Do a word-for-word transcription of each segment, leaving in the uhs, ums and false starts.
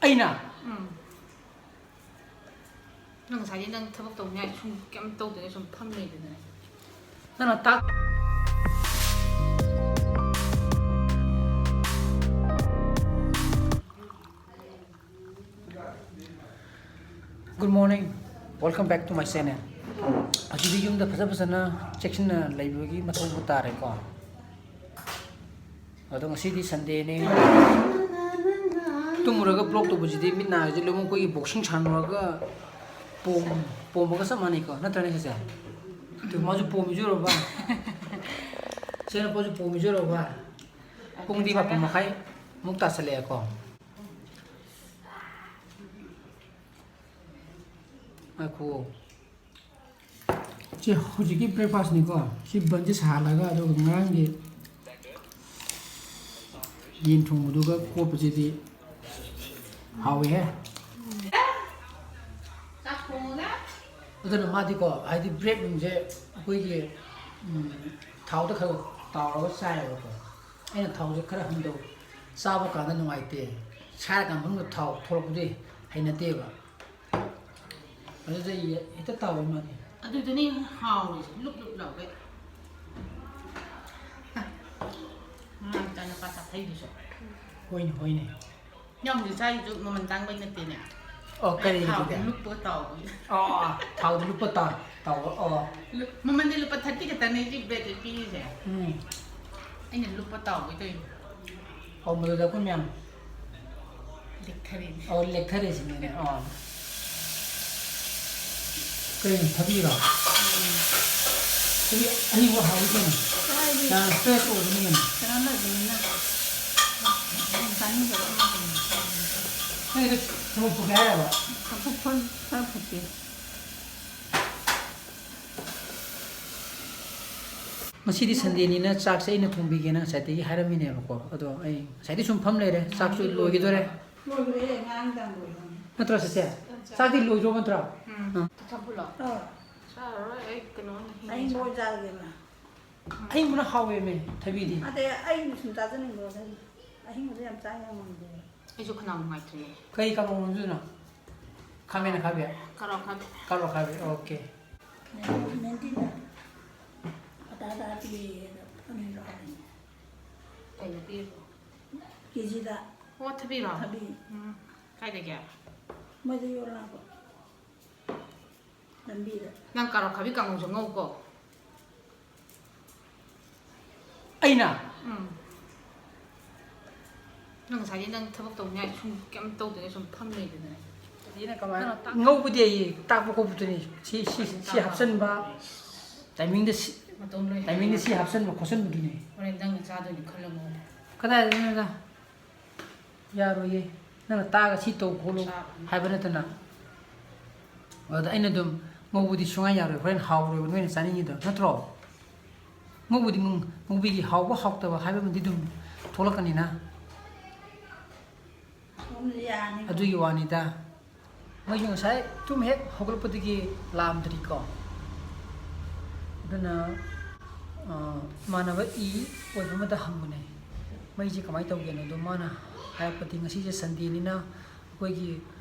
ꯑꯩꯅ? ꯎꯝ꯫ ꯅꯪ ꯉꯁꯥꯏꯗꯤ ꯅꯪ ꯊꯕꯛ ꯇꯧꯅꯤꯡꯉꯥꯏ ꯁꯨꯝ ꯀꯩꯝ ꯇꯧꯗꯅ ꯁꯨꯝ ꯐꯝ ꯂꯩꯗꯅ꯫ ꯅꯪꯅ ꯇꯥꯛ- Good morning, welcome back to my channel. ꯍꯧꯖꯤꯛꯇꯤ ꯌꯨꯝꯗ ꯐꯖ ꯐꯖꯅ ꯆꯦꯛꯁꯤꯟꯅ ꯂꯩꯕꯒꯤ ꯃꯊꯧ ꯇꯥꯔꯦꯀꯣ꯫ ꯑꯗꯣ ꯉꯁꯤꯗꯤ Sundayꯅꯦ꯫ ꯇꯨꯝꯃꯨꯔꯒ vlog ꯇꯧꯕꯁꯤꯗꯤ ꯃꯤꯠ ꯅꯥꯒꯁꯦ ꯂꯣꯏꯅꯃꯛ ꯑꯩꯈꯣꯏꯒꯤ boxing ꯁꯥꯟꯅꯔꯒ ꯄꯣꯝ-, ꯄꯣꯝꯕꯒ ꯆꯞ ꯃꯥꯟꯅꯩꯀꯣ, ꯅꯠꯇ꯭ꯔꯅꯦ ꯁꯤꯁꯦ? ꯑꯗꯨ ꯃꯥꯁꯨ ꯄꯣꯝꯃꯤꯁꯨ ꯌꯧꯔꯕ? ꯁꯦꯅ ꯄꯣꯠꯁꯨ ꯄꯣꯝꯃꯤꯁꯨ ꯌꯧꯔꯕ? ꯄꯨꯡꯗꯤ ꯃꯥꯄꯟ ꯃꯈꯥꯏ ꯃꯨꯛ ꯇꯥꯁꯜꯂꯛꯑꯦꯀꯣ꯫ ꯉꯥꯏꯈꯨꯑꯣ꯫ ꯁꯤ ꯍꯧꯖꯤꯛꯀꯤ breakfastꯅꯤꯀꯣ꯫ ꯁꯤ bunꯁꯦ ꯁꯥꯍꯜꯂꯒ ꯑꯗꯨꯒ ꯉꯔꯥꯡꯒꯤ ꯌꯦꯟ ꯊꯣꯡꯕꯗꯨꯒ ꯀꯣꯠꯄꯁꯤꯗꯤ ꯍꯥꯎꯋꯤꯍꯦ꯫ ꯑꯗꯨꯅ ꯃꯥꯗꯤꯀꯣ, ꯍꯥꯏꯗꯤ bread ꯅꯨꯡꯁꯦ ꯑꯩꯈꯣꯏꯒꯤ, ꯎꯝ, ꯊꯥꯎꯗ ꯈꯔ ꯇꯥꯎꯔꯒ ꯆꯥꯏꯌꯦꯕꯀꯣ꯫ ꯑꯩꯅ ꯊꯥꯎꯁꯦ ꯈꯔ ꯍꯟꯊꯧ, ꯆꯥꯕ ꯀꯥꯟꯗ ꯅꯨꯡꯉꯥꯏꯇꯦ, ꯁꯥꯏꯔꯀꯥꯟ ꯃꯅꯨꯡꯗ ꯊꯥꯎ ꯊꯣꯛꯂꯛꯄꯗꯤ ꯍꯩꯅꯗꯦꯕ꯫ ꯑꯗꯨꯗ ꯍꯦꯛꯇ ꯇꯥꯎꯋꯦ ꯃꯥꯗꯤ꯫ ꯑꯗꯨꯗꯨꯅꯦ ꯍꯥꯎꯔꯤꯁꯦ, ꯂꯨꯞ ꯂꯨꯞ ꯂꯥꯎꯒꯩ꯫ ꯉꯔꯥꯡ ꯏꯆꯥꯅꯨꯄꯥ ꯆꯥꯊꯩꯗꯨꯁꯨ꯫ ꯍꯣꯏꯅꯦ, ꯍꯣꯏꯅꯦ꯫ ꯌꯥꯝꯗꯤ ꯆꯥꯔꯤꯗꯨ ꯃꯃꯜ ꯇꯥꯡꯕꯩ ꯅꯠꯇꯦꯅꯦ꯫ ꯑꯣ, ꯀꯔꯤꯒꯤꯗꯨꯗꯤ? ꯊꯥꯎꯗ ꯂꯨꯞꯄꯒ ꯇꯥꯎꯕꯒꯤ꯫ ꯑꯣ, ꯑꯣ, ꯊꯥꯎꯗ ꯂꯨꯞꯄ ꯇꯥꯎ-, ꯇꯥꯎꯕ, ꯑꯣ꯫ ꯂꯨꯞ-, ꯃꯃꯜꯗꯤ ꯂꯨꯄꯥ thirty ꯈꯛꯇꯅꯦ ꯁꯤ breadꯇ ꯄꯤꯔꯤꯁꯦ꯫ ꯎꯝ꯫ ꯑꯩꯅ ꯂꯨꯞꯄ ꯇꯥꯎꯕꯩ ꯇꯧꯔꯤꯅꯦ꯫ ꯑꯣ, ꯃꯗꯨꯗ ꯑꯩꯈꯣꯏ ꯃꯌꯥꯝ ꯂꯦꯛꯊꯔꯤꯅꯦ꯫ ꯑꯣ, ꯂꯦꯛꯊꯔꯤꯁꯤꯅꯅꯦ꯫ ꯑꯣ꯫ ꯀꯩꯅꯣ, ꯊꯕꯤꯔꯣ? ꯎꯝ꯫ ꯊꯕꯤ ꯑꯍꯤꯡꯕ ꯍꯥꯎꯏ ꯀꯩꯅꯣ꯫ ꯍꯥꯏꯗꯤ ꯌꯥꯝ fresh ꯑꯣꯏꯕꯅꯤ ꯀꯩꯅꯣ꯫ ꯀꯩꯅꯣ ꯂꯩꯕꯅꯤꯅ ꯌꯥꯝ ꯆꯥꯅꯤꯡꯗꯕ ꯑꯃ ꯂꯩꯕꯅꯤ꯫ ꯅꯪꯒꯤꯗꯣ ꯁꯪꯒꯣꯝ ꯐꯨꯠꯀꯦ ꯍꯥꯏꯔꯕ? ꯆꯝꯐꯨꯠ ꯐꯨꯠ-, ꯈꯔ ꯐꯨꯠꯀꯦ꯫ ꯉꯁꯤꯗꯤ Sundayꯅꯤꯅ ꯆꯥꯛꯁꯦ ꯑꯩꯅ ꯊꯣꯡꯕꯤꯒꯦꯅ ꯉꯁꯥꯏꯗꯒꯤ ꯍꯥꯏꯔꯝꯃꯤꯅꯦꯕꯀꯣ꯫ ꯑꯗꯣ ꯑꯩ ꯉꯁꯥꯏꯗꯤ ꯁꯨꯝ ꯐꯝ ꯂꯩꯔꯦ, ꯆꯥꯛꯁꯨ ꯂꯣꯏꯒꯤꯗꯣꯔꯦ꯫ ꯂꯣꯏꯔꯦ, ꯉꯔꯥꯡ ꯅꯨꯡꯗꯥꯡ ꯂꯣꯏꯔꯦ꯫ ꯅꯠꯇ꯭ꯔꯣ ꯆꯦꯆꯦ? ꯆꯥꯛꯇꯤ ꯂꯣꯏꯗ꯭ꯔꯣ ꯅꯠꯇ꯭ꯔꯣ? ꯎꯝ꯫ ꯑꯥ꯫ ꯆꯝꯐꯨꯠꯂꯣ? ꯑꯥ꯫ ꯆꯥꯔꯔꯣꯏ, ꯑꯩ ꯀꯩꯅꯣ ꯑꯣꯏꯅ ꯍꯤꯡꯉꯦ꯫ ꯑꯍꯤꯡꯕ ꯑꯣꯏꯅ ꯆꯥꯔꯒꯦꯕ꯫ ꯑꯍꯤꯡꯕꯅ ꯍꯥꯎꯋꯦꯃꯦ, ꯊꯕꯤꯗꯤ꯫ ꯑꯗꯩ ꯑꯩ ꯁꯨꯝ ꯆꯥꯖꯅꯤꯡꯕ ꯑꯗꯨꯝ꯫ ꯑꯍꯤꯡꯕꯗꯤ ꯌꯥꯝ ꯆꯥ ꯌꯥꯝ ꯉꯝꯗꯦ꯫ ꯑꯩꯁꯨ ꯈꯅꯥꯎ ꯅꯨꯡꯉꯥꯏꯇ꯭ꯔꯤꯌꯦ꯫ ꯀꯩ ꯀꯥꯡꯉꯧ ꯉꯧꯗꯣꯏꯅꯣ? ꯈꯥꯃꯦꯟ ꯑꯈꯥꯕꯤ? ꯀꯥꯔꯣꯠ ꯑꯈꯥꯕꯤ꯫ ꯀꯥꯔꯣꯠ ꯑꯈꯥꯕꯤ, ꯑꯣꯀꯦ꯫ ꯃꯦꯟꯗꯤꯅ ꯑꯇꯥ ꯑꯇꯥ ꯄꯤꯌꯦꯅ ꯐꯪꯉꯤꯔꯣ ꯍꯥꯏꯕꯅꯤ꯫ ꯀꯩꯅꯣ ꯄꯤꯔꯤꯕꯣ? ꯀꯦꯖꯤꯗ ꯑꯣ, ꯊꯕꯤꯔꯣ? ꯊꯕꯤ ꯎꯝ꯫ ꯀꯥꯏꯗꯒꯤ? ꯃꯣꯏꯗ ꯌꯣꯜꯂꯛꯑꯕ ꯂꯝꯕꯤꯗ꯫ ꯅꯪ ꯀꯥꯔꯣꯠ ꯑꯈꯥꯕꯤ ꯀꯥꯡꯉꯧꯁꯨ ꯉꯧꯀꯣ꯫ ꯑꯩꯅ? ꯎꯝ꯫ ꯅꯪ ꯉꯁꯥꯏꯗꯤ ꯅꯪ ꯊꯕꯛ ꯇꯧꯅꯤꯡꯉꯥꯏ ꯁꯨꯝ ꯀꯩꯝ ꯇꯧꯗꯅ ꯁꯨꯝ ꯐꯝ ꯂꯩꯗꯅ꯫ ꯑꯩꯅ ꯀꯃꯥꯏꯅ? ꯉꯧꯕꯗꯤ ꯑꯩ ꯇꯥꯛꯄ ꯈꯣꯠꯄꯗꯨꯅꯤ꯫ ꯁꯤ, ꯁꯤ, ꯁꯤ ꯍꯥꯞꯆꯟꯕ, ꯇꯥꯏꯃꯤꯡꯗ ꯁꯤ, ꯃꯇꯣꯝ ꯂꯣꯏ ꯇꯥꯏꯃꯤꯡꯗ ꯁꯤ ꯍꯥꯞꯆꯟꯕ ꯈꯣꯠꯆꯟꯕꯗꯨꯅꯤ꯫ ꯍꯣꯔꯦꯟ ꯅꯪꯅ ꯆꯥꯗꯣꯏꯅꯤ ꯈꯜꯂꯒ꯫ ꯀꯗꯥꯏꯗꯩꯅꯣꯗ? ꯌꯥꯔꯣꯏꯌꯦ꯫ ꯅꯪꯅ ꯇꯥꯛꯑꯒ ꯁꯤ ꯇꯧ ꯈꯣꯠꯂꯨ ꯍꯥꯏꯕ ꯅꯠꯇꯅ꯫ ꯑꯗ ꯑꯩꯅ ꯑꯗꯨꯝ ꯉꯧꯕꯗꯤ ꯁꯨꯡꯌꯥ ꯌꯥꯔꯣꯏ꯫ ꯍꯣꯔꯦꯟ ꯍꯥꯎꯔꯣꯏꯕ ꯅꯣꯏꯅ ꯆꯥꯅꯤꯡꯉꯤꯗꯣ꯫ ꯅꯠꯇ꯭ꯔꯣ? ꯉꯧꯕꯗꯤ ꯉꯧ-, ꯉꯧꯕꯤꯒꯤ ꯍꯥꯎꯕ ꯍꯥꯎꯇꯕ ꯍꯥꯏꯕ ꯑꯃꯗꯤ ꯑꯗꯨꯝ ꯊꯣꯛꯂꯛꯀꯅꯤꯅ꯫ ꯁꯣꯝꯗ ꯌꯥꯅꯤ꯫ ꯑꯗꯨꯒꯤ ꯋꯥꯅꯤꯗ꯫ ꯃꯣꯏꯁꯨ ꯉꯁꯥꯏ ꯇꯨꯝ ꯍꯦꯛ ꯍꯧꯒꯠꯂꯛꯄꯗꯒꯤ ꯂꯥꯝꯗ꯭ꯔꯤꯀꯣ꯫ ꯑꯗꯨꯅ, ꯑ, ꯏꯃꯥꯟꯅꯕ ꯏ ꯑꯣꯏꯕ ꯑꯃꯗ ꯍꯪꯕꯅꯦ, ꯃꯩꯁꯦ ꯀꯃꯥꯏꯅ ꯇꯧꯒꯦꯅ꯫ ꯑꯗꯣ ꯃꯥꯅ ꯍꯥꯏꯔꯛꯄꯗꯤ ꯉꯁꯤꯁꯦ ꯁꯟꯗꯦꯅꯤꯅ ꯑꯩꯈꯣꯏꯒꯤ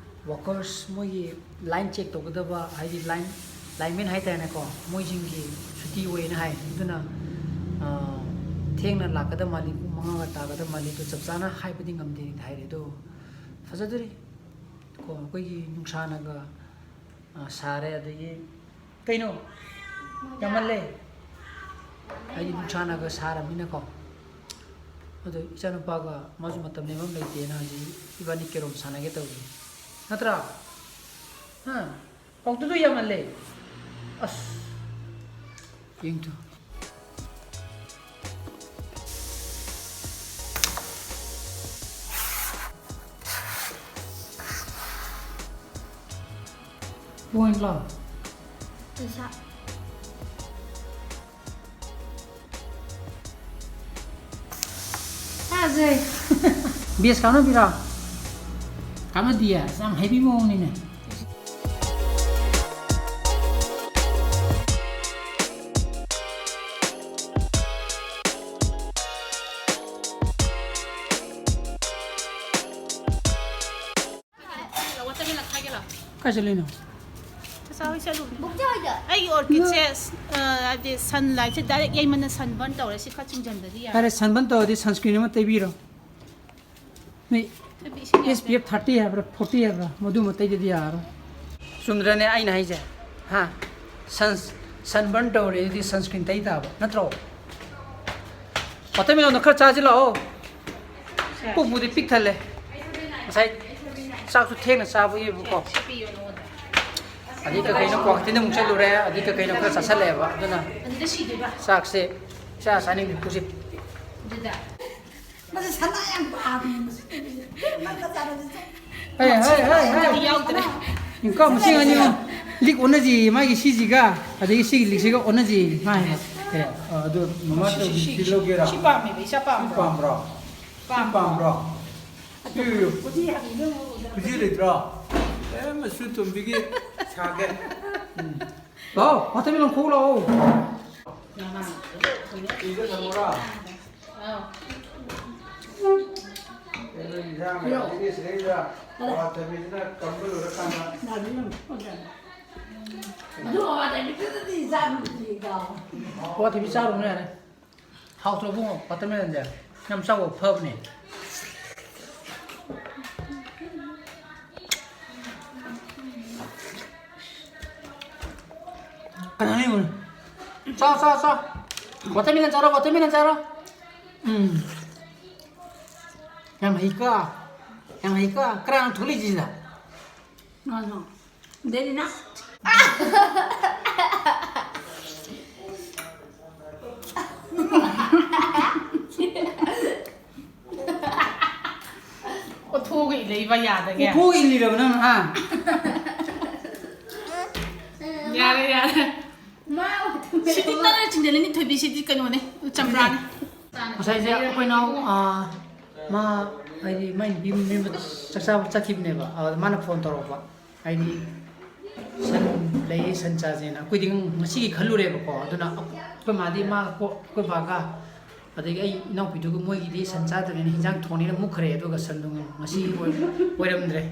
ꯋꯥꯀꯔꯁ, ꯃꯣꯏꯒꯤ ꯂꯥꯏꯟ ꯆꯦꯛ ꯇꯧꯒꯗꯕ, ꯍꯥꯏꯗꯤ ꯂꯥꯏꯟ, ꯂꯥꯏꯟꯃꯦꯟ ꯍꯥꯏꯇꯥꯔꯦꯅꯦꯀꯣ, ꯃꯣꯏꯁꯤꯡꯒꯤ ꯁꯨꯇꯤ ꯑꯣꯏꯌꯦꯅ ꯍꯥꯏ꯫ ꯑꯗꯨꯅ, ꯑ, ꯊꯦꯡꯅ ꯂꯥꯛꯀꯗꯕ ꯃꯥꯜꯂꯤ, ꯄꯨꯡ ꯃꯉꯥꯒ ꯇꯥꯒꯗꯕ ꯃꯥꯜꯂꯤ꯫ ꯑꯗꯣ ꯆꯞ ꯆꯥꯅ ꯍꯥꯏꯕꯗꯤ ꯉꯝꯗꯦꯅ ꯍꯥꯏꯔꯦ꯫ ꯑꯗꯣ ꯐꯖꯗꯣꯔꯤ꯫ ꯀꯣ, ꯑꯩꯈꯣꯏꯒꯤ ꯅꯨꯡꯁꯥꯅꯒ, ꯑ, ꯁꯥꯔꯦ, ꯑꯗꯒꯤ ꯀꯩꯅꯣ ꯌꯥꯝꯃꯜꯂꯦ, ꯍꯥꯏꯗꯤ ꯅꯨꯡꯁꯥꯅꯒ ꯁꯥꯔꯕꯅꯤꯅꯀꯣ꯫ ꯑꯗꯣ ꯏꯆꯥꯅꯨꯄꯥꯒ ꯃꯥꯁꯨ ꯃꯇꯝ ꯂꯦꯟꯐꯝ ꯂꯩꯇꯦꯅ ꯍꯧꯖꯤꯛ ꯏꯕꯥꯅꯤ ꯀꯦꯔꯣꯝ ꯁꯥꯟꯅꯒꯦ ꯇꯧꯔꯤ, ꯅꯠꯇ꯭ꯔꯥ? ꯍꯥ? ꯄꯥꯎꯇꯨꯗꯣ ꯌꯥꯝꯃꯜꯂꯦ꯫ ꯑꯁ, ꯌꯦꯡꯊꯣ꯫ ꯄꯣꯏꯟꯠꯂꯣ? ꯄꯩꯁꯥ꯫ ꯐꯥꯖꯩ꯫ ꯕꯦꯁ ꯀꯥꯟꯅꯕꯤꯔꯣ? ꯀꯥꯟꯅꯗꯤꯌꯦ꯫ ꯑꯁ, ꯌꯥꯝ ꯍꯩꯕꯤ ꯃꯑꯣꯡꯅꯤꯅꯦ꯫ ꯀꯥꯏ ꯆꯠꯂꯤꯅꯣ? ꯆꯥꯆꯥ ꯍꯣꯏ ꯆꯠꯂꯨꯕꯅꯦ꯫ ꯑꯩꯒꯤ ꯑꯣꯔꯀꯤꯗꯁꯦ, ꯑ, ꯍꯥꯏꯗꯤ ꯁꯟ ꯂꯥꯏꯠꯁꯦ ꯗꯥꯏꯔꯦꯛ ꯌꯩꯃꯟꯅ ꯁꯟꯕꯔꯟ ꯇꯧꯔꯦ꯫ ꯁꯤ ꯈꯔ ꯆꯤꯡꯁꯤꯟꯗꯗꯤ ꯌꯥꯔꯣꯏ꯫ ꯐꯔꯦ, ꯁꯟꯕꯔꯟ ꯇꯧꯔꯗꯤ ꯁꯟꯁꯀ꯭ꯔꯤꯟ ꯑꯃ ꯇꯩꯕꯤꯔꯣ꯫ ꯅꯣꯏ ꯊꯣꯏꯕꯤ, ꯏꯁꯤꯡ ꯌꯥꯎꯗꯦ꯫ ꯑꯦꯁ ꯄꯤ ꯑꯦꯐ ꯊꯥꯔꯇꯤ ꯍꯥꯏꯕ꯭ꯔꯥ, ꯐꯣꯔꯇꯤ ꯍꯥꯏꯕ꯭ꯔꯥ, ꯃꯗꯨ ꯑꯃ ꯇꯩꯗꯗꯤ ꯌꯥꯔꯣꯏ꯫ ꯆꯨꯝꯗ꯭ꯔꯅꯦ ꯑꯩꯅ ꯍꯥꯏꯁꯦ? ꯍꯥ? ꯁꯟ, ꯁꯟꯕꯔꯟ ꯇꯧꯔꯦ ꯑꯗꯨꯗꯤ ꯁꯟꯁꯀ꯭ꯔꯤꯟ ꯇꯩ ꯇꯥꯕ ꯅꯠꯇ꯭ꯔꯣ? ꯋꯥꯇꯔꯃꯦꯂꯣꯟꯗꯣ ꯈꯔ ꯆꯥꯁꯤ ꯂꯥꯛꯑꯣ꯫ ꯄꯨꯛꯄꯨꯗꯤ ꯄꯤꯛ ꯊꯜꯂꯦ꯫ ꯉꯁꯥꯏ ꯆꯥꯛꯁꯨ ꯊꯦꯡꯅ ꯆꯥꯕꯒꯤꯕꯀꯣ꯫ ꯑꯗꯩ ꯀꯩ ꯀꯩꯅꯣ ꯒꯨꯋꯥꯍꯥꯇꯤꯗ ꯑꯃꯨꯛ ꯆꯠꯂꯨꯔꯦ, ꯑꯗꯩ ꯀꯩ ꯀꯩꯅꯣ ꯈꯔ ꯆꯥꯁꯜꯂꯛꯑꯦꯕ꯫ ꯑꯗꯨꯅ ꯆꯥꯛꯁꯦ ꯏꯆꯥ ꯆꯥꯅꯤꯡꯗꯦ ꯍꯧꯖꯤꯛ꯫ ꯃꯁꯤ ꯁꯅꯥ ꯌꯥꯝ ꯄꯥꯝꯃꯦ꯫ ꯃꯁꯤ ꯅꯪꯒ ꯆꯥꯔꯁꯤ ꯆꯣ꯫ ꯍꯩ, ꯍꯩ, ꯍꯩ, ꯍꯩ꯫ ꯌꯥꯎꯗ꯭ꯔꯦ꯫ ꯏꯪꯀ ꯃꯁꯤꯡ ꯑꯅꯤ ꯑꯃ ꯂꯤꯛ ꯑꯣꯟꯅꯁꯤ, ꯃꯥꯒꯤ ꯁꯤꯁꯤꯒ ꯑꯗꯒꯤ ꯁꯤꯒꯤ ꯂꯤꯛꯁꯤꯒ ꯑꯣꯟꯅꯁꯤ, ꯃꯥ ꯍꯥꯏꯕ꯫ ꯑꯦ, ꯑ, ꯑꯗꯨ ꯃꯃꯥ ꯁꯤ, ꯁꯤ, ꯇꯧꯕꯤꯁꯤ ꯁꯤ, ꯂꯧꯒꯦꯔꯥ? ꯁꯤ ꯄꯥꯝꯃꯦꯕ, ꯏꯆꯥ ꯁꯤ ꯄꯥꯝꯕ꯭ꯔꯣ? ꯄꯥꯝꯕ꯭ꯔꯣ? ꯁꯤ ꯄꯥꯝꯕ꯭ꯔꯣ? ꯄꯤꯌꯨ, ꯄꯤꯌꯨ꯫ ꯈꯨꯖꯤ ꯍꯥꯞꯄꯤꯗꯣ ꯌꯦꯡꯉꯣ, ꯈꯨꯖꯤ ꯂꯩꯇ꯭ꯔꯣ? ꯑꯦ, ꯃꯁꯨ ꯇꯣꯝꯕꯤꯒꯤ ꯁꯥꯒꯦ꯫ ꯎꯝ꯫ ꯂꯥꯛꯑꯣ, ꯋꯥꯇꯔꯃꯦꯂꯣꯟ ꯈꯣꯛꯎ ꯂꯥꯛꯑꯣ꯫ ꯐ꯭ꯔꯤꯖꯇ ꯊꯝꯃꯣꯔꯥ? ꯑꯥꯎ꯫ ꯀꯩꯅꯣ, ꯏꯟꯖꯥꯡ ꯂꯩꯔꯗꯤ ꯁꯤꯗꯩꯗ ꯑꯋꯥꯊꯕꯤꯁꯤꯅ ꯀꯪꯕ ꯂꯣꯏꯔꯀꯥꯟꯗ꯫ ꯑꯗꯨ ꯑꯋꯥꯊꯕꯤꯗꯨꯗꯗꯤ ꯏꯟꯖꯥꯡ ꯅꯨꯡꯇꯤꯒꯤ ꯀꯥꯎ꯫ ꯑꯋꯥꯊꯕꯤ ꯆꯥꯔꯨꯅꯨ ꯌꯥꯔꯦ꯫ ꯍꯥꯎꯇ꯭ꯔꯣ ꯏꯕꯨꯡꯉꯣ? ꯋꯥꯇꯔꯃꯦꯂꯟꯁꯦ ꯌꯥꯝ ꯆꯥꯎꯕ ꯐꯕꯅꯦ꯫ ꯀꯅꯥꯅꯣ ꯌꯦꯡꯉꯨꯅꯦ? ꯆꯥꯎ, ꯆꯥꯎ, ꯆꯥꯎ꯫ ꯋꯥꯇꯔꯃꯦꯂꯟ ꯆꯥꯔꯣ, ꯋꯥꯇꯔꯃꯦꯂꯟ ꯆꯥꯔꯣ꯫ ꯎꯝ꯫ ꯌꯥꯝ ꯍꯩꯀꯣ꯫ ꯌꯥꯝ ꯍꯩꯀꯣ꯫ ꯀꯅꯥꯅꯣ ꯊꯣꯛꯂꯛꯏꯁꯤꯅ? ꯃꯥꯅꯣ꯫ ꯗꯦꯅꯤꯅ꯫ ꯑꯣꯊꯣꯛꯑꯒ ꯏꯜꯂꯛꯏꯕ ꯌꯥꯗꯒꯦ? ꯑꯣꯊꯣꯛꯑꯒ ꯏꯜꯂꯤꯔꯕ ꯅꯪꯅ, ꯍꯥ? ꯌꯥꯔꯦ, ꯌꯥꯔꯦ꯫ ꯁꯤꯗꯤ ꯇꯔꯥ ꯆꯤꯡꯖꯜꯂꯅꯤ, ꯊꯣꯏꯕꯤ, ꯁꯤꯗꯤ ꯀꯩꯅꯣꯅꯦ, ꯆꯝꯄ꯭ꯔꯥꯅꯦ꯫ ꯉꯁꯥꯏꯁꯦ ꯑꯩꯈꯣꯏ ꯏꯅꯥꯎ, ꯑꯥ, ꯃꯥ, ꯍꯥꯏꯗꯤ, ꯃꯥꯏ ꯅꯨꯄꯤ ꯃꯌꯨꯝꯗ ꯆꯥꯛ ꯆꯥꯕ ꯆꯠꯈꯤꯕꯅꯦꯕ꯫ ꯑꯗꯨꯗ ꯃꯥꯅ ꯐꯣꯟ ꯇꯧꯔꯛꯄ꯫ ꯍꯥꯏꯗꯤ, ꯁꯟ ꯂꯩꯌꯦ, ꯁꯟ ꯆꯥꯁꯦꯅ꯫ ꯑꯩꯈꯣꯏꯗꯤ ꯉꯁꯤꯒꯤ ꯈꯜꯂꯨꯔꯦꯕꯀꯣ꯫ ꯑꯗꯨꯅ ꯑꯩꯈꯣꯏ ꯃꯥꯗꯤ ꯃꯥ ꯀꯣ-, ꯑꯩꯈꯣꯏ ꯕꯥꯒ, ꯑꯗꯒꯤ ꯑꯩ ꯏꯅꯥꯎꯄꯤꯗꯨꯒ ꯃꯣꯏꯒꯤꯗꯤ ꯁꯟ ꯆꯥꯗꯕꯅꯤꯅ ꯍꯤꯟꯖꯥꯡ ꯊꯣꯡꯅꯤꯅ ꯃꯨꯛꯈ꯭ꯔꯦ꯫ ꯑꯗꯨꯒ ꯁꯟꯗꯣ ꯉꯁꯤ ꯑꯣꯏ-, ꯑꯣꯏꯔꯝꯗ꯭ꯔꯦ꯫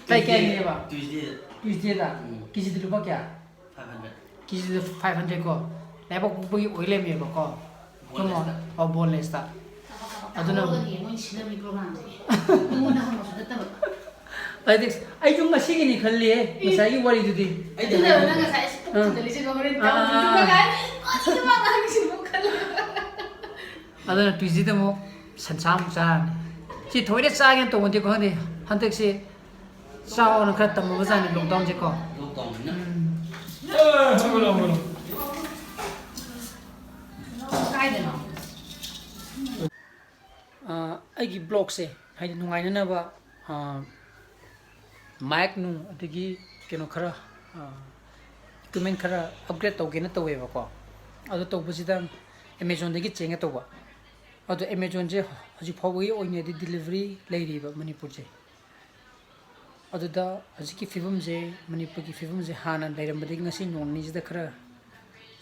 ꯇꯥꯏ ꯀꯌꯥꯒꯤꯅꯦꯕ? Tuesday꯫ Tuesdayꯗ꯫ ꯎꯝ꯫ ꯀꯦꯖꯤꯗ ꯂꯨꯄꯥ ꯀꯌꯥ? Five hundred꯫ ꯀꯦꯖꯤꯗ five hundred ꯀꯣ? ꯂꯩꯕꯥꯛ ꯄꯣꯛꯄꯒꯤ ꯑꯣꯏ ꯂꯩꯔꯝꯃꯦꯕꯀꯣ꯫ ꯀꯃꯣꯟ꯫ Bonelessꯇ꯫ ꯑꯣ, bonelessꯇ꯫ ꯑꯗꯨꯅ ꯇꯥꯍꯧꯔꯒꯅꯤ ꯃꯣꯏ ꯁꯤꯟꯅꯕꯤ programꯁꯦ꯫ ꯅꯉꯣꯟꯗ ꯍꯪꯕꯁꯨ ꯅꯠꯇꯕ꯫ ꯑꯗꯨꯗꯤ ꯑꯩꯁꯨ ꯉꯁꯤꯒꯤꯅꯤ ꯈꯜꯂꯤꯍꯦ, ꯉꯁꯥꯏꯒꯤ ꯋꯥꯔꯤꯗꯨꯗꯤ꯫ ꯑꯩꯗꯤ ꯑꯗꯨꯅ ꯅꯪ ꯉꯁꯥꯏ ꯑꯁ ꯄꯨꯛ ꯑꯥ꯫ ꯊꯟꯒꯠꯂꯤꯁꯦ ꯍꯣꯔꯦꯟ ꯑꯥ꯫ ꯇꯧꯗꯨꯒ ꯀꯥꯏꯅ ꯀꯔꯤꯅꯣ ꯃꯥ ꯉꯥꯡꯉꯤꯁꯤꯕꯣ ꯈꯜꯂꯒ꯫ ꯑꯗꯨꯅ Tuesdayꯗ ꯑꯃꯨꯛ ꯁꯟꯁꯥ ꯑꯃꯨꯛ ꯆꯥꯔꯅꯤ꯫ ꯁꯤ ꯊꯑꯣꯏꯅ ꯆꯥꯒꯦꯅ ꯇꯧꯕꯗꯤꯀꯣ ꯈꯪꯗꯦ꯫ ꯍꯟꯗꯛꯁꯤ ꯆꯥꯎꯅ ꯈꯔ ꯇꯝꯃꯕꯖꯥꯠꯅꯤ lockdownꯁꯦꯀꯣ꯫ Lockdownꯅꯤꯅ꯫ ꯎꯝ꯫ ꯀꯥꯏꯗꯅꯣ? ꯑꯥ, ꯑꯩꯒꯤ vlogꯁꯦ ꯍꯥꯏꯗꯤ ꯅꯨꯡꯉꯥꯏꯅꯅꯕ, ꯑꯥ, mic ꯅꯨꯡ ꯑꯗꯒꯤ ꯀꯩꯅꯣ ꯈꯔ, ꯑꯥ, equipment ꯈꯔ upgrade ꯇꯧꯒꯦꯅ ꯇꯧꯋꯦꯕꯀꯣ꯫ ꯑꯗꯨ ꯇꯧꯕꯁꯤꯗ Amazonꯗꯒꯤ ꯆꯦꯟꯒꯦ ꯇꯧꯕ꯫ ꯑꯗꯣ Amazonꯁꯦ ꯍꯧꯖꯤꯛ ꯐꯥꯎꯕꯒꯤ ꯑꯣꯏꯅꯗꯤ delivery ꯂꯩꯔꯤꯕ ꯃꯅꯤꯄꯨꯔꯁꯦ꯫ ꯑꯗꯨꯗ ꯍꯧꯖꯤꯛꯀꯤ ꯐꯤꯕꯝꯁꯦ, ꯃꯅꯤꯄꯨꯔꯒꯤ ꯐꯤꯕꯝꯁꯦ ꯍꯥꯟꯅ ꯂꯩꯔꯝꯕꯗꯒꯤ ꯉꯁꯤ ꯅꯣꯡ ꯅꯤꯅꯤꯁꯤꯗ ꯈꯔ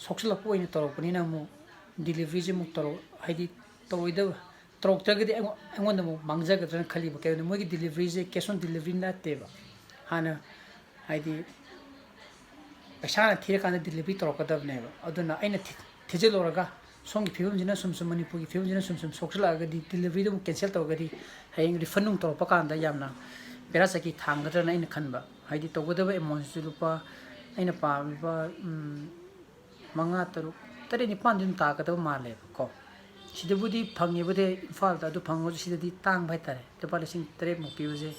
ꯁꯣꯛꯆꯤꯜꯂꯛꯄ ꯑꯣꯏꯅ ꯇꯧꯔꯛꯄꯅꯤꯅ ꯑꯃꯨꯛ deliveryꯁꯦ ꯑꯃꯨꯛ ꯇꯧꯔꯛ-, ꯍꯥꯏꯗꯤ ꯇꯧꯔꯣꯏꯗꯕ, ꯇꯧꯔꯛꯇ꯭ꯔꯒꯗꯤ ꯑꯩꯉꯣꯟ-, ꯑꯩꯉꯣꯟꯗ ꯑꯃꯨꯛ ꯃꯥꯡꯖꯒꯗ꯭ꯔꯅ ꯈꯜꯂꯤꯕ꯫ ꯀꯩꯒꯤꯅꯣꯗ ꯃꯣꯏꯒꯤ deliveryꯁꯦ cash on delivery ꯅꯠꯇꯦꯕ꯫ ꯍꯥꯟꯅ ꯍꯥꯏꯗꯤ ꯄꯩꯁꯥꯅ ꯊꯤꯔꯀꯥꯟꯗ delivery ꯇꯧꯔꯛꯀꯗꯕꯅꯦꯕ꯫ ꯑꯗꯨꯅ ꯑꯩꯅ ꯊꯤ-, ꯊꯤꯖꯤꯜꯂꯨꯔꯒ ꯁꯣꯝꯒꯤ ꯐꯤꯕꯝꯁꯤꯅ ꯁꯨꯝ ꯁꯨꯝ, ꯃꯅꯤꯄꯨꯔꯒꯤ ꯐꯤꯕꯝꯁꯤꯅ ꯁꯨꯝ ꯁꯨꯝ ꯁꯣꯛꯆꯤꯜꯂꯛꯑꯒꯗꯤ deliveryꯗꯣ ꯑꯃꯨꯛ cancel ꯇꯧꯔꯒꯗꯤ ꯍꯌꯦꯡ refund ꯅꯨꯡ ꯇꯧꯔꯛꯄ ꯀꯥꯟꯗ ꯌꯥꯝꯅ ꯕꯦꯔꯥ ꯆꯀꯤ ꯊꯥꯡꯒꯗ꯭ꯔꯅ ꯑꯩꯅ ꯈꯟꯕ꯫ ꯍꯥꯏꯗꯤ ꯇꯧꯒꯗꯕ amountꯁꯤꯁꯨ ꯂꯨꯄꯥ, ꯑꯩꯅ ꯄꯥꯝꯃꯤꯕ, ꯎꯝ, ꯃꯉꯥ, ꯇꯔꯨꯛ, ꯇꯔꯦꯠ, ꯅꯤꯄꯥꯟꯗꯤ ꯑꯗꯨꯝ ꯇꯥꯒꯗꯕ ꯃꯥꯜꯂꯦꯕꯀꯣ꯫ ꯁꯤꯗꯕꯨꯗꯤ ꯐꯪꯉꯦꯕꯨꯗꯤ ꯏꯝꯐꯥꯜꯗ, ꯑꯗꯨ ꯐꯪꯉꯁꯨ ꯁꯤꯗꯗꯤ ꯇꯥꯡꯕ ꯍꯥꯏꯇꯥꯔꯦ꯫ ꯂꯨꯄꯥ ꯂꯤꯁꯤꯡ ꯇꯔꯦꯠꯃꯨꯛ ꯄꯤꯕꯁꯦ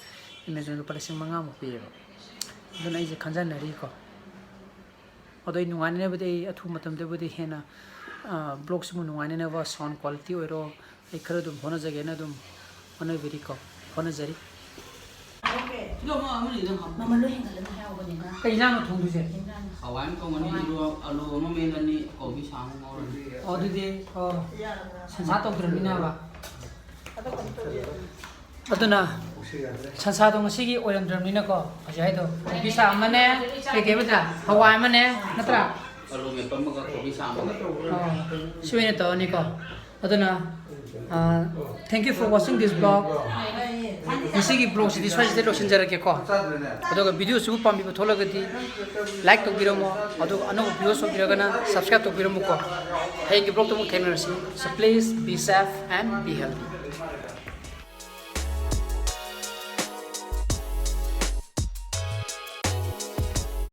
Amazon ꯂꯨꯄꯥ ꯂꯤꯁꯤꯡ ꯃꯉꯥꯃꯨꯛ ꯄꯤꯌꯦꯕ꯫ ꯑꯗꯨꯅ ꯑꯩꯁꯦ ꯈꯟꯖꯅꯔꯤꯀꯣ꯫ ꯑꯗꯣ ꯑꯩ ꯅꯨꯡꯉꯥꯏꯅꯅꯕꯗꯤ ꯑꯩ ꯑꯊꯨꯕ ꯃꯇꯝꯗꯕꯨꯗꯤ ꯍꯦꯟꯅ, ꯑ, vlogꯁꯤꯕꯨ ꯅꯨꯡꯉꯥꯏꯅꯅꯕ sound quality ꯑꯣꯏꯔꯣ, ꯑꯩ ꯈꯔ ꯑꯗꯨꯝ ꯍꯣꯠꯅꯖꯒꯦꯅ ꯑꯗꯨꯝ ꯍꯣꯠꯅꯕꯤꯔꯤꯀꯣ, ꯍꯣꯠꯅꯖꯔꯤ꯫ ꯀꯤꯂꯣ ꯑꯃ ꯑꯃꯅꯤꯗꯪ ꯍꯥꯞꯄꯣ꯫ ꯃꯃꯜ ꯂꯣꯏ ꯍꯦꯟꯒꯠꯂꯅꯤ ꯍꯥꯏꯍꯧꯕꯅꯤꯅ꯫ ꯀꯩ ꯏꯟꯖꯥꯡꯅꯣ ꯊꯣꯡꯗꯣꯏꯁꯦ? ꯏꯟꯖꯥꯡ꯫ ꯍꯋꯥꯏ ꯑꯃ ꯊꯣꯡꯉꯅꯤ, ꯑꯂꯨ, ꯑꯂꯨ ꯑꯃ ꯃꯦꯠꯂꯅꯤ, ꯀꯣꯕꯤ ꯁꯥꯡ ꯑꯃ ꯉꯧꯔꯅꯤ꯫ ꯑꯣ, ꯑꯗꯨꯗꯤ, ꯑꯣ, ꯁꯟꯁꯥ ꯇꯧꯗ꯭ꯔꯕꯅꯤꯅꯕ꯫ ꯑꯗꯨꯅ ꯁꯟꯁꯥꯗꯣ ꯉꯁꯤꯒꯤ ꯑꯣꯏꯔꯝꯗ꯭ꯔꯕꯅꯤꯅꯀꯣ, ꯍꯧꯖꯤꯛ ꯍꯥꯏꯗꯣ ꯀꯣꯕꯤ ꯁꯥꯛ ꯑꯃꯅꯦ, ꯀꯩꯀꯩ ꯑꯃꯗ ꯍꯋꯥꯏ ꯑꯃꯅꯦ, ꯅꯠꯇ꯭ꯔꯥ? ꯑꯂꯨ ꯃꯦꯠꯄ ꯑꯃꯒ ꯀꯣꯕꯤ ꯁꯥꯡ ꯑꯃꯒ꯫ ꯑꯣ, ꯁꯤ ꯑꯣꯏꯅ ꯇꯧꯔꯅꯤꯀꯣ꯫ ꯑꯗꯨꯅ, ꯑ, thank you for watching this vlog. ꯉꯁꯤꯒꯤ vlogꯁꯤꯗꯤ ꯁ꯭ꯋꯥꯏꯁꯤꯗ ꯂꯣꯏꯁꯤꯟꯖꯔꯒꯦꯀꯣ꯫ ꯑꯗꯨꯒ videoꯁꯤꯕꯨ ꯄꯥꯝꯕꯤꯕ ꯊꯣꯛꯂꯒꯗꯤ like ꯇꯧꯕꯤꯔꯝꯃꯣ, ꯑꯗꯨꯒ ꯑꯅꯧꯕ viewers ꯑꯣꯏꯕꯤꯔꯒꯅ subscribe ꯇꯧꯕꯤꯔꯝꯃꯨꯀꯣ꯫ ꯍꯌꯦꯡꯒꯤ vlogꯇ ꯑꯃꯨꯛ ꯊꯦꯡꯅꯔꯁꯤ꯫ So please be safe and be healthy.